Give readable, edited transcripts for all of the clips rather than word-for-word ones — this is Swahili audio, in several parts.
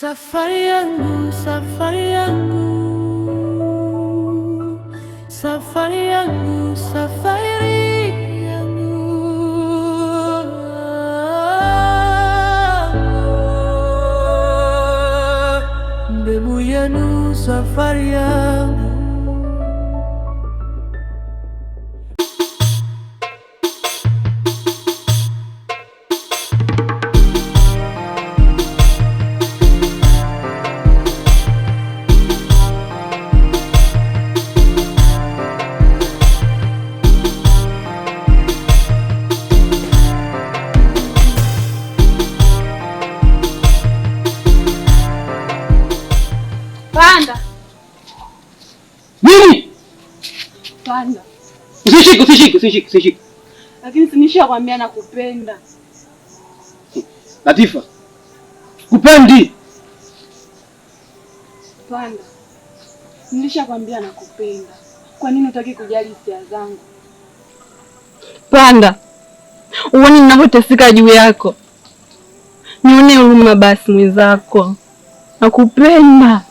Safari yangu, safari yangu, safari yangu, safari yangu. Mbemu yenu, safari yangu. Panda. Nini? Panda. Usishike, usishike, usishike, usishike. Lakini si nishakwambia nakupenda. Latifa. Kupendi. Panda. Nilishakwambia nakupenda. Kwa nini hutaki kujali hisia zangu? Panda. Uone ninavyoteseka juu yako. Nione huruma basi mwenzako. Nakupenda.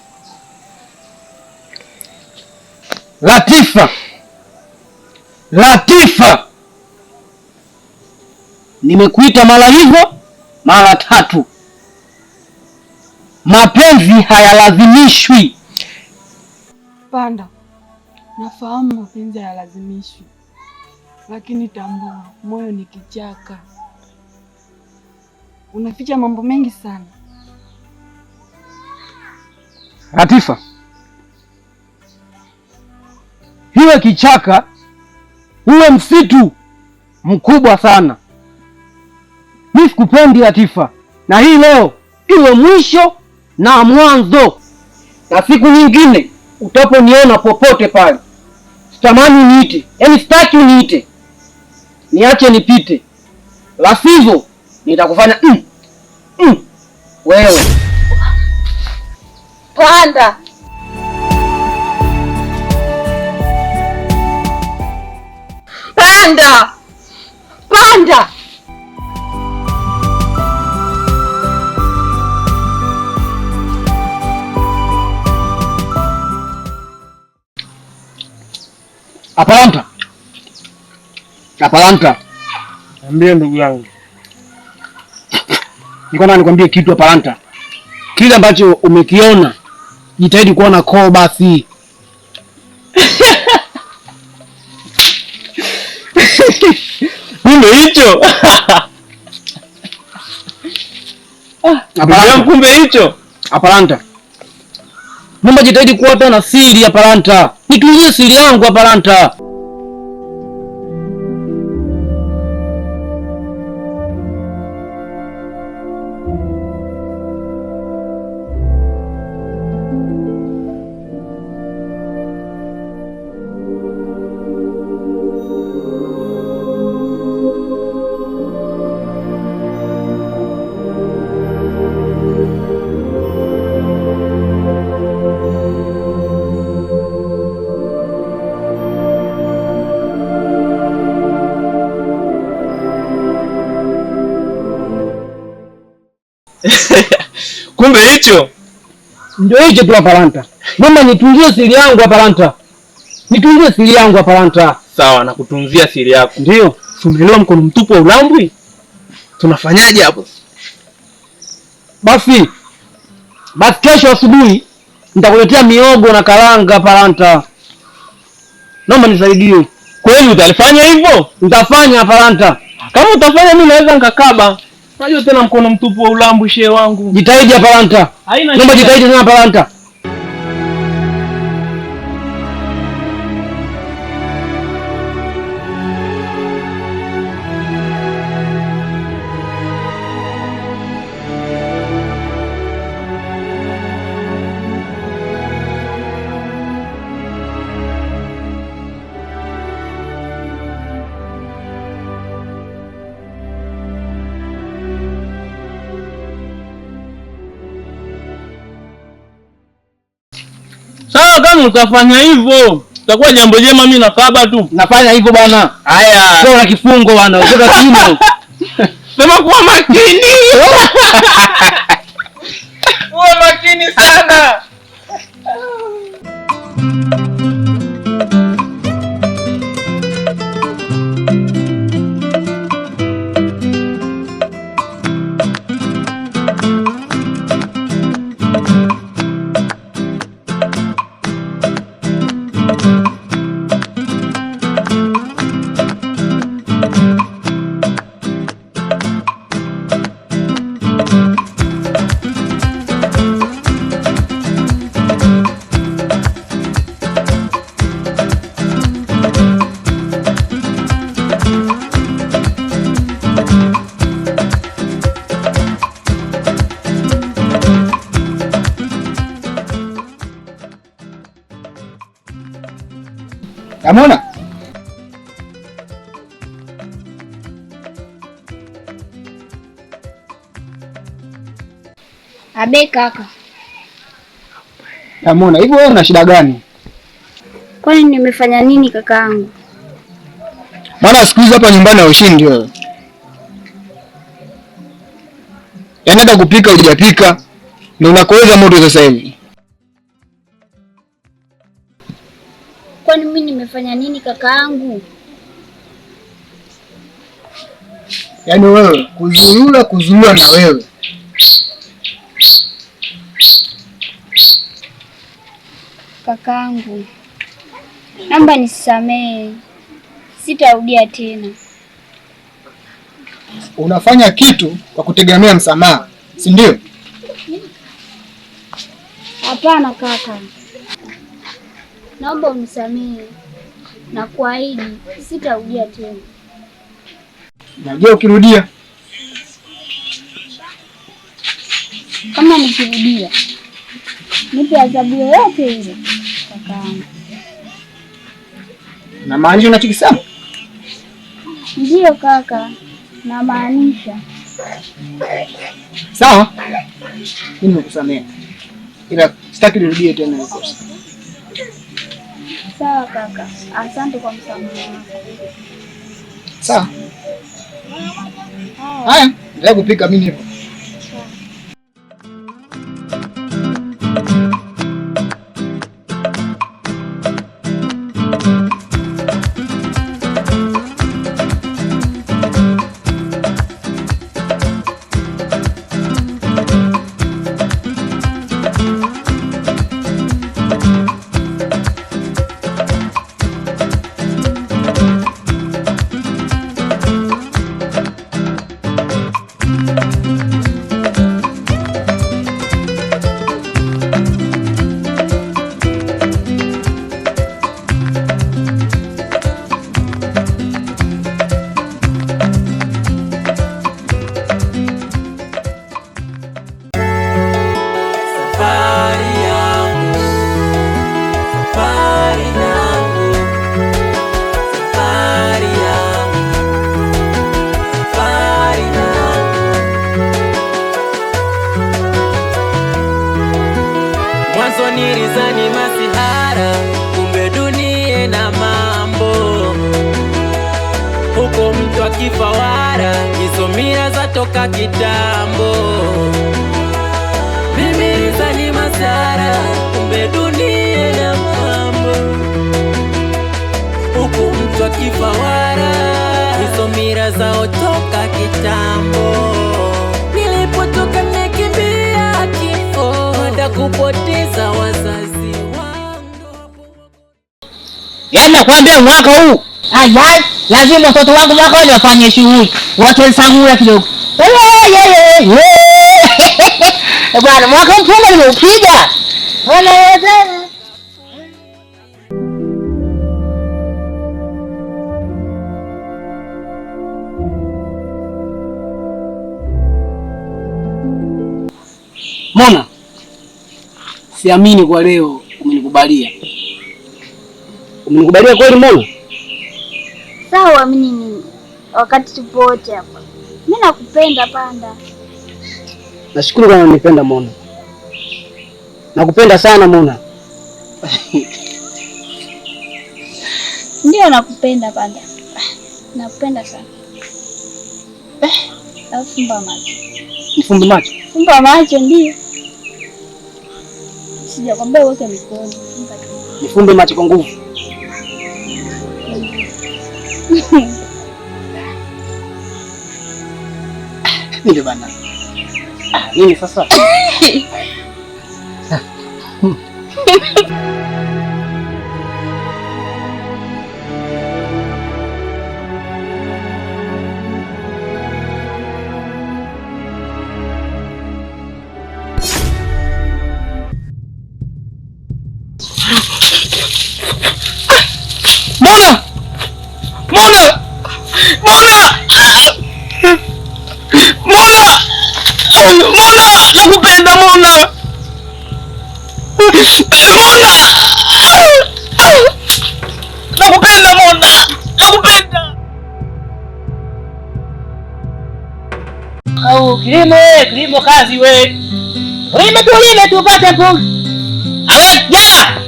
Latifa. Latifa. Nimekuita mara hivyo mara tatu. Mapenzi hayalazimishwi. Panda. Nafahamu mapenzi hayalazimishwi. Lakini tambua, moyo ni kichaka. Unaficha mambo mengi sana. Latifa. Hiwe kichaka, uwe msitu mkubwa sana. Mimi sikupendi Latifa, na hii leo iwe mwisho na mwanzo, na siku nyingine utaponiona popote pale, sitamani uniite, yaani sitaki uniite, niache nipite, la sivyo nitakufanya wewe. Panda. Panda. Panda. Apalanta, Apalanta, Niambie ndugu yangu. nilikuwa nataka nikwambie kitu Apalanta. Kile ambacho umekiona jitahidi kuwa na koo basi. Kumbe hicho. Ndugu yangu, kumbe hicho. Apalanta, naomba jitahidi kuwa hata na siri Apalanta. Nitunzie siri yangu Apalanta. Kumbe hicho. Ndio hicho tu Apalanta. Naomba nitunzie siri yangu Apalanta. Nitunzie siri yangu Apalanta. Sawa, nakutunzia siri yako. Ndio. Si umeelewa mkono mtupu wa ulambwi? Tunafanyaje hapo? Basi. Basi kesho asubuhi nitakuletea miogo na karanga Apalanta. Naomba nisaidie. Kweli utalifanya hivyo? Nitafanya Apalanta. Kama utafanya mimi naweza nikakaba. Unajua tena mkono mtupu wa ulambwi shehe wangu. Jitahidi Apalanta. Haina Naomba shida. jitahidi sana Apalanta. Sawa, kama utafanya hivyo itakuwa jambo jema, mimi nakaba tu. Nafanya hivyo bwana. Haya. Sio na kifungo bwana, utoka kimo. Sema kuwa makini. Uwe makini sana. Amona? Abe kaka. Amona, hivi wewe una shida gani? Kwani nimefanya nini kakaangu? Maana siku hizi hapa nyumbani haushindi wewe. Yaani hata kupika hujapika na unakoeza moto sasa hivi. Kwani mimi nimefanya nini kakaangu? Yaani wewe kuzurura na wewe. Kakaangu, naomba nisamehe. Sitarudia tena. Unafanya kitu kwa kutegemea msamaha, si ndio? Hapana kaka. Naomba unisamehe na kuahidi sitarudia tena. Najua ukirudia. Kama nikirudia, nipe adhabu yoyote ile kakaangu. Na maanisha unachokisema? Ndiyo kaka, na maanisha. Sawa, mimi nimekusamehe, ila sitaki nirudie tena hiyo kosa. Sawa kaka, asante kwa msamaha wako. Sawa. Haya, endelea kupika, mimi nipo. Nilizani masihara, kumbe dunia na mambo. Huko mtu akifa wara, hizo mila zatoka kitambo. Mimi nilizani masihara, kumbe dunia na mambo. Huko mtu akifa wara, hizo mila zaotoka kitambo. Nilipotoka nikimbia kifo, hata kupoteza wazazi wangu. Yaani nakwambia mwaka huu ayai, lazima watoto wangu mwaka huu wafanye shughuli, watensangula kidogo. Bwana, mwaka mpunga nimeupiga. Bwana tena. Mona, siamini kwa leo umenikubalia. Umenikubalia kweli Mona? Sawa, amini nini wakati tupo wote hapa. Mimi nakupenda Panda. Nashukuru kama unanipenda Mona. Nakupenda sana Mona. Ndio nakupenda Panda. Nakupenda sana. Fumba macho. Nifumbe macho? Fumba macho ndio. Sijakwambia uweke mikono. Nifumbe macho kwa nguvu. Nini bana? Nini sasa? Mona! Mona! Mona! Mona! Mona! Nakupenda Mona! Mona! Nakupenda Mona! Nakupenda! Au kilimo, kilimo kazi we. Ulime tulime tupate mpunga. Awe jana.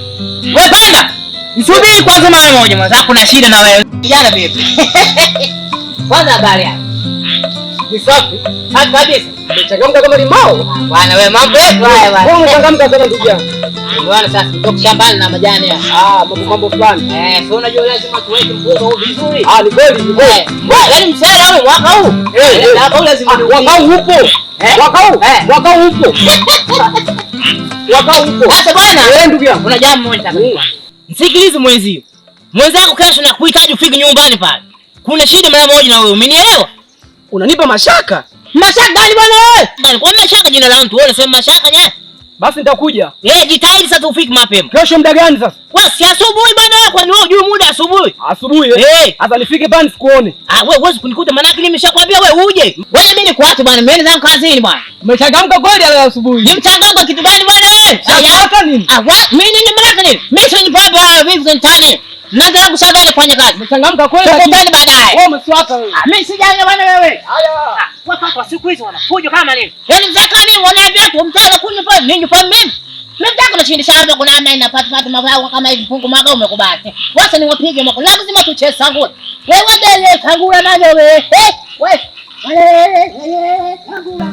We panda. Nisubiri kwanza mara moja mwanzo. Kuna shida na wewe. Kijana vipi? Kwanza habari yako. Ni safi. Safi kabisa. Umechangamka kama limao. Bwana wewe mambo yetu haya bwana. Wewe umechangamka sana ndugu yangu. Bwana sasa kutoka shambani na majani haya. Ah, mambo fulani. So unajua lazima tuweke mpunga huu vizuri. Ah, ni kweli, ni kweli. Yaani msela huu mwaka huu. Mwaka huu lazima ni mwaka huu upo. Mwaka huu. Mwaka huu upo. Mwaka huu upo. Sasa bwana, ndugu yangu, kuna jambo moja nataka nikwambie. Msikilize mwenzio. Mwenzako kesho nakuhitaji ufike nyumbani pale. Kuna shida mara moja na wewe, umenielewa? Unanipa mashaka? Mashaka gani bwana wewe? Bwana, kwa mashaka jina la mtu, wewe unasema mashaka je? Basi nitakuja. Jitahidi sasa ufike mapema. Kesho muda gani sasa? Wewe si asubuhi bwana wewe, kwani wewe hujui muda asubuhi? Asubuhi eh. Sasa nifike bani sikuone. Ah, wewe huwezi kunikuta maana yake nimeshakwambia wewe uje. Wewe mimi nikuache bwana, mimi zangu kazini bwana. Umechangamka kweli leo asubuhi? Ni mchangamko kitu gani bwana wewe? Hata nini? Ah, mimi nini maana yake nini? Mimi si baba vipi ntani? Naanza kushagana kufanya kazi. Umechangamka kweli? Tukutane baadaye. Wewe umeswaka wewe. Ah, mimi sijaja bwana wewe. Haya. Watu wa siku hizi wanafujo kama nini? Yaani mzaka nini wanaambia tu mtaka kunywa pa ninyi pa mimi. Mimi mtaka nashindisha hapa kuna ama ina pata pata mabao kama hivi mpungu mwaka umekubali. Wacha niwapige mwaka. Lazima tucheze sangula. Wewe ndiye sangula nayo wewe. Wewe. Wewe sangula.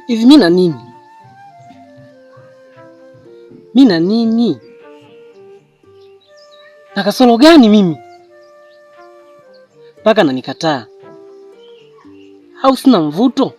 Hivi mimi na nini? Mimi na nini? Na kasoro gani mimi? Mpaka ananikataa. Au sina mvuto?